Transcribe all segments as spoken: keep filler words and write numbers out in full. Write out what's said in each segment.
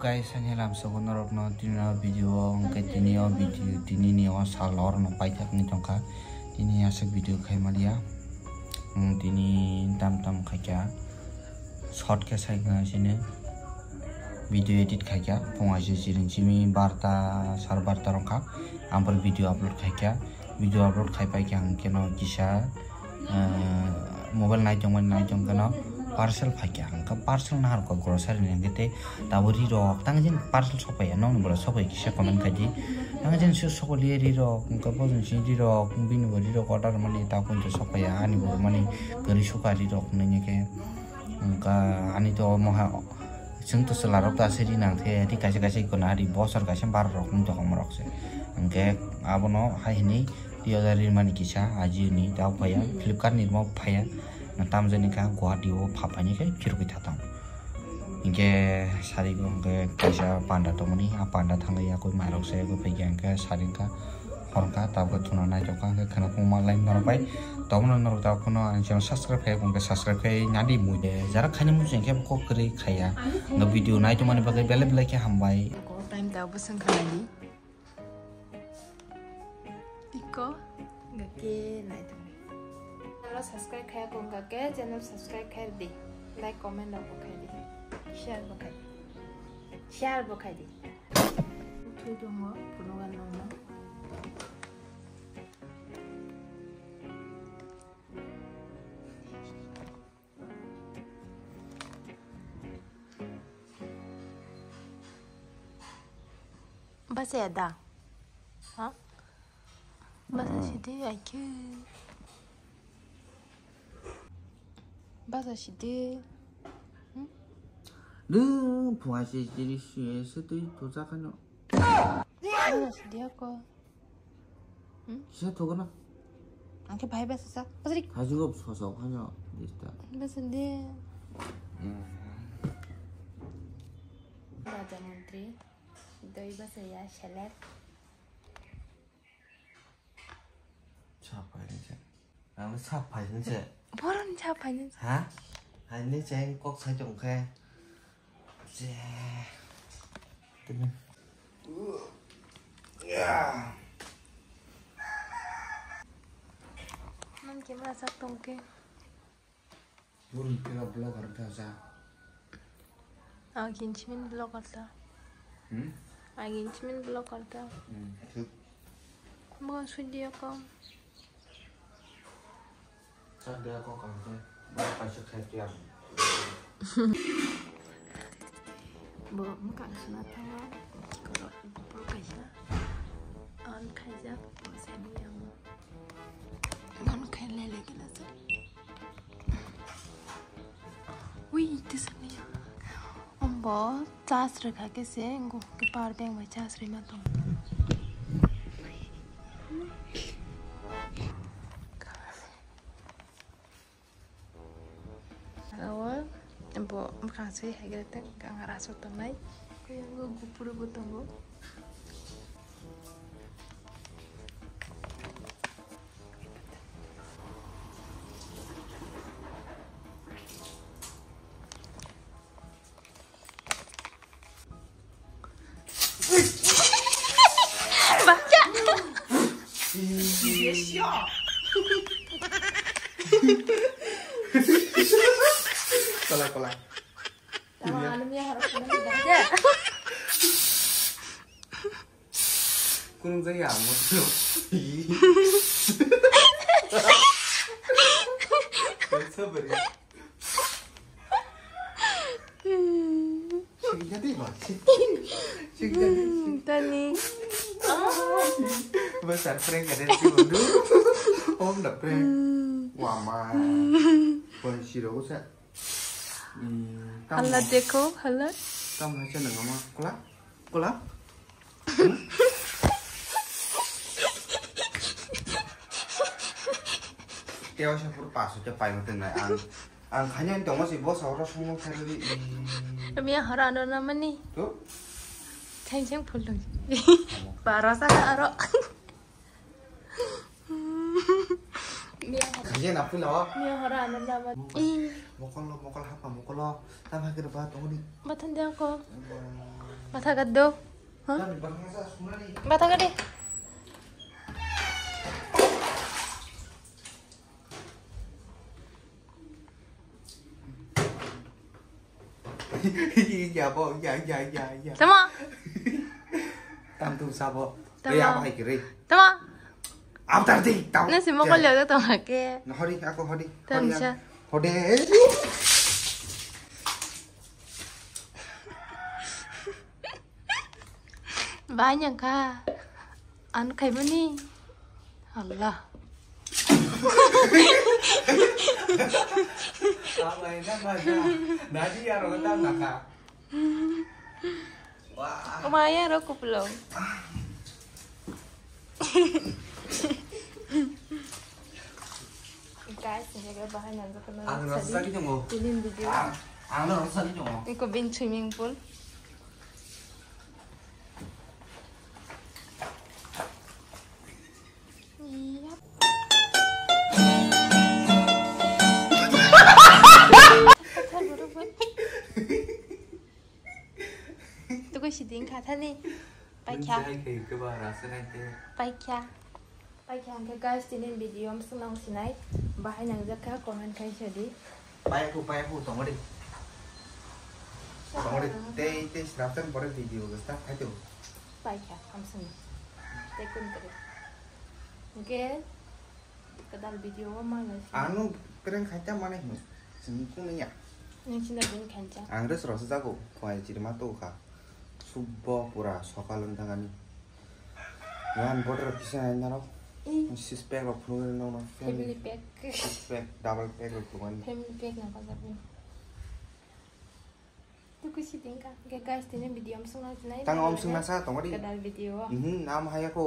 Guys, ani lamsogo norokno tini o video, hwnkhe tini o video, tini ni o sal norokno paithak wngwi tongkha. Tini aswk video khaimaliya. Ang tini tam tam khaikha. Short khe sai kha sini. Video edit khaikha. Phung aisi siring simi barta, sar barta rwkha. Ang pore video upload khaikha. Video upload khai paikha ang keno kisa, eh, mobile naitongmani naitong keno parcel phaikha. Ang khe parcel naharkha grocery ni, hwnkhe tei tabuk rirok tang jin parcel sokpaiya, nokni borok sokpaiya kisa comment khaidi. Tang jin se sokoliya rirok, hwnkhe bojong sini rirok, bini bo rirok order mani tabuk hwnkhe sokpaiya, ani bo mani kwrwi sukha rirok hwnwi khe. Hwnkhe ani to omo hai chwng to chwla rok to aswk ri nang khe, ri kaisa kaisa ikko na ri bosor kaisa bar rok wng tong rok se. Hwnkhe abono hai hwnwi ri oda ri mani kisa Ajio ni tabuk phaiya, Flipkart ni rwma phaiya, na tamjani kha Guwahati o pha phaini khe phirogwi thatang. Hwnkhe sari bo hwnkhe kaisa panda tongmani, a panda thangwi yakwi mairok se yakwi phaikha, hwnkhe sari wngkha. Hor wngkha, tabuk thuna naithok kha, hwnkhe kheno phungma line norok bai. Tongmano norok tabuk phano ani channel subscribe khai, hwnkhe subscribe khai nadi mui de. Jara khaini muchung khe kok kwrwi khaiya. Hwnkhe video naitongmani bagwi belai belai khe hambai. Time tabuk bwswng kha naidi. Iko. Hwnkhe naitong. Channel subscribe khai kong kha khe channel subscribe khai di. Like comment rok bo khai di. Share bo khai. Share bo khai di. Thwi tongo, phunukgo nokno. Bachaya da? Ha? Bacha sidi, I Q. Bacha sidi. Hmm? Dum, phua si jiri si, si tui tu sa kano. Bacha sidi ako. Hmm? Kisa thogo na. Angke bhai basa sa. Pasari. Haji go soso kano dista. Basa de. Hmm. Raja mantri. Doi basa ya, selek. Sa phaini se. Ang sa phaini se. Boron sa phaini se. Ha? Phaini se kok sai tong khe. Je. Tini. Ya. Nang camera sa tong khe. Burung pila vlogger ta sa. Agin chimin vlogger ta. Hmm? Agin chimin vlogger ta. Hmm, thik. Bukan studio ko. Sa dia ko kan ke. Ba paisa khai tiang. Bo mukang suna thawa. Koro, bo kaisa. An khaijak, bo sani yang. Ngon khai lele kena sa. Ui, tisani. Ombo charge rwkha khe se, wngkha khe power bank bai charge rwima tong. Awo, bo mwkhang se haigra tang, kang rasu tongnai. Kuyungo gupuru bo tongo. Kola, kola. Tama anu miya harap kena tidak. Kunung jaya amo. Sabar ya. Siknya di ba. Siknya di. Tani. Ba sar prank ada di dulu. Om da prank. Wama. Pon siro usa. Hmm, tamo. Hala dekho, hala. Tamo hai chana ngama. Kola? Kola? Hmm? Tewa sa pur paso te pai hote nai ang. Ang khanya tongo si boss oro sungno kharwi. Miya hora ano na mani. To? Thangseng phul dong. Tamo. Bara sa aro. Khajia na pula o. Miya hora ano nama. Mokol lo, mokol hapa, mokol lo. Tam hakir ba tongoni. Bathan dia ko. Matha gad do. Ha? Matha gad de. Ya bo, ya, ya, ya, ya. Tama. Tam tu sabo. Tama. Ya, apa hai kiri? Tama. Abdar di, tau. Nasi mokol ya, tama ke. Nah, hori, aku hori. Tam hori, sa. Hode. Banyak ka. An kaimani. Allah. Nadi ya, rota naka. Wah. Umaya ro kupulong. Guys, ini kayak bahan yang terkenal. Ang rasa gitu mau. Ini video. Ang, ang rasa gitu mau. Iko bin swimming pool. Iya. Tuku siding kha thani. Paikha. Nung jai khai ke ba rasa nai te. Paikha. Paikha hwnkhe guys, tini video amswk nang sinai. Bahai nangjakha comment khai sadi. Paihu, paihu, tongori. Tongori, tei, tei snapchat pore video gasta khai to. Paikha, amswk. Tei kun kare. Hwnkhe, kadal video o ma nai sini. Ano prank khai ta mane hino. Sini kun ya. Nung sini bin khancha. Ang res rasa jago, phai chiri ma to kha. Subbo pura sokal wng thangani. Yan border kisa narok. Ih. Six pack rok phunugwi nokno. Family pack. Six pack, double pack rok phunugwi. Family pack nang kajak bin. Tuku si tingka. Ge guys, tini video amswk nai. Tang amswk nasa tongori. Kadal video. Mhm, nam haya ko.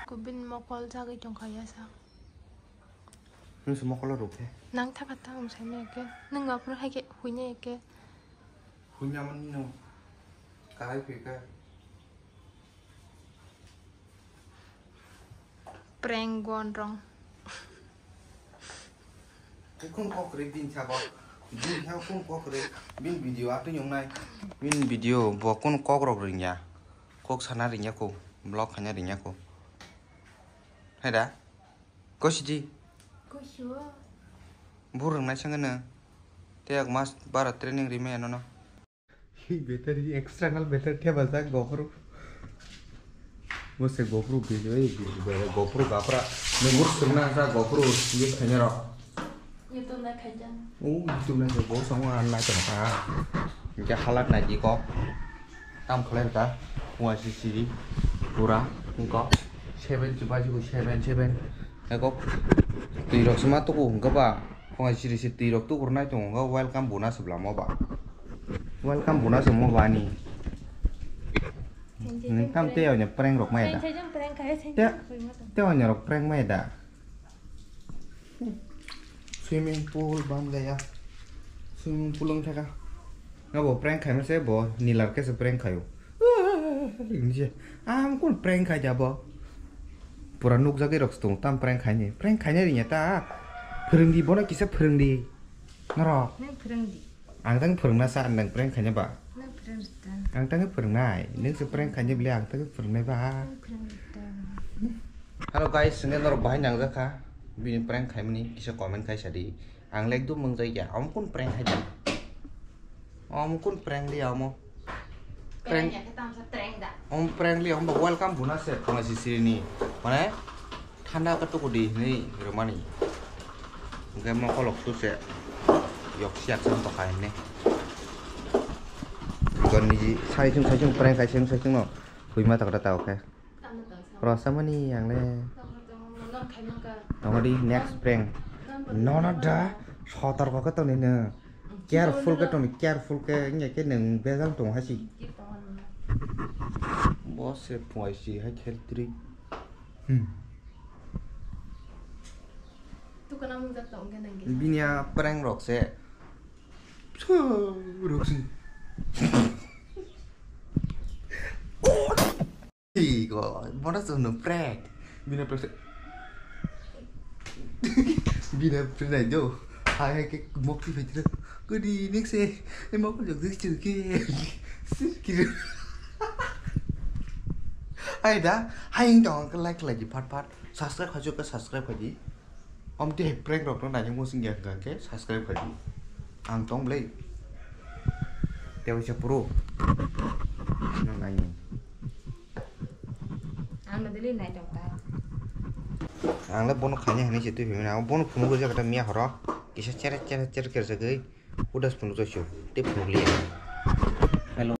Kubin mokol jagwi tongkha yasa. Nung se mokol rok khe. Nang thaka ta amsai ne ke. Nung apro hai ke huine ke. Huine amon no. Kahai phi ka. Prank gone wrong. Kun kok kwrwi bini sabo. Bini sabo kun kok kwrwi. Bini video atwi nungnai. Bini video bo kun kok rok ringya. Kok sana ringya ko. Block khaina ringya ko. Hai da? Kosidi? Kosi o. Burung nai sangano. Te ek mas bara training rimaya nono. Battery, external battery thepajak GoPro. Bo se GoPro video, ei video, GoPro gapra. Nungur sungna sa GoPro, ye khaina rok. YouTube na khaijak. O YouTube na se bo songo an nai tong kha. Hingke halat nai di kok. Tam khlai rwkha. Pungwa si siri. Pura. Hingko. Seven chuba chubu seven seven. Eko. Twi rok sima tuku hingke ba. Pungwa siri si twi rok tukur nai tongo. Welcome bonus bwlamo ba. Welcome bonus mo bani. Nung tam tei onya prank rok mai da. Tei, tei onya rok prank mai da. Swimming pool bam gaya. Swimming pool wng thaka. Nga bo prank khaima se bo nilar khe se prank khayo. Hinse. Am kun prank khai jabo. Pura nukjagwi rok se tongo tam prank khaini. Prank khaini rinya ta. Phwrwngdi bono kisa phwrwngdi. Norok. Nang phwrwngdi. Ang tang phwrwngna sa, ang tang prank khaina ba? Nang phwrwng rwtang. Ang tang phwrwngnai. Nang se prank khaina bile ang tang phwrwngnai ba? Nang phwrwng rwtang. Hello guys, swnge norok bahai nangjakha. Bini prank khaimani kisa comment khai sadi. Ang le ekdum mwngjak ya. Omo kun prank khai da? Omo kun prank di omo? Prank. Prank ya khe tamsa prank da. Omo prank li omo welcome bonus se phone si siri ni. Mane? Thanda khe tuku di hinwi rwmani. Hwnkhe mokolok suse yok siyak se tongkha hinwi. Goni ji saichung saichung prank khai saichung saichung no huima tokra tao khe. Rwsamani ang le. Tongdi next prank. Nono da sotorko khe tongdi nwng. Careful khe tongdi, careful khe wngya khe nwng bejal tongo hasi. Bo se phungai si hai khel tri. Hmm. Tukuna mung jak tong khe nang. Bini a prank rok se. Rok se. Ih, ko, bono se no prank. Bini prank se. Bini prank nai do. Hai hai ke mok ti phai tira. Kodi nik se. E mok jok jok chuk ke. Sir kiri. Hai da, hai wng tong khe like khlai di phat phat. Subscribe khai chuk khe subscribe khai di. Om tei prank rok no nainwi muchung ya hwnkha khe subscribe khai di. Ang tong blai. Tei waisa pro. Nang naini. Ang na dili nai tong ta. Ang le bono khaini hinwi se twi phimani. Ang bono phunuk gwi jakha miya horo. Kisa chere chere chere khe jagwi. Udas phunuk jai su. Tei phunuk liya.